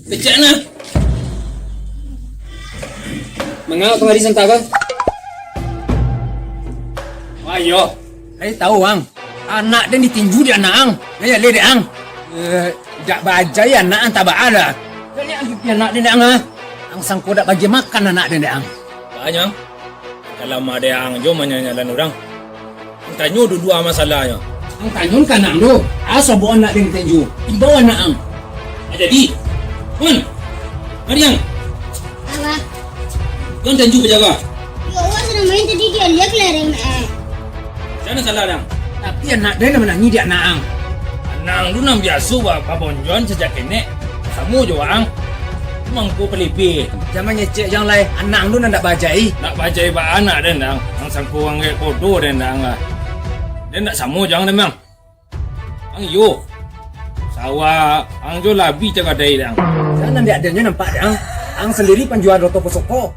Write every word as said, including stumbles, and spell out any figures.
Kecek nah. Manga kamari santa ko? Ayo. Lai tahu, Ang. Anak den ditinju dek anak ang. Lai aleh dek ang. Eh, dak bajai anak ang tabaa lah. Kalian anak den dek ang ah. Ang sangko dak bagi makan anak den dek ang. Banyak. Kalau mah dek ang jo manyanyalan urang. Ang tanyo duo-duo masalahnyo. Ang tanyo ka anak ang tu. Aso bawa anak den ditinju. Imbau anak ang. Ah, jadi. Wan. Mari ang. Apo? Wan tanju ka jago. Yo, awak sudah main tadi, dia lihat kelereng, eh. Sia nan salah, Dang? Tapi anak den nan manangih di anak ang. Anak ang tu nan biaso ba-, babonjoan sajak ketek. Samo jo ang. Mangko palipi. Jan mangecek jan lai. Anak ang tu nan dak bajai. Dak bajai ba anak den, Dang. Ang sangko ang gaek bodoh den, Dang, lah. Den dak samo jo ang, Dang. Ang iyo. Sawah ang jo labiah tagadai, Dang. Jan nan di adanya nampak, Dang. Ang sandiri panjua roto pusako.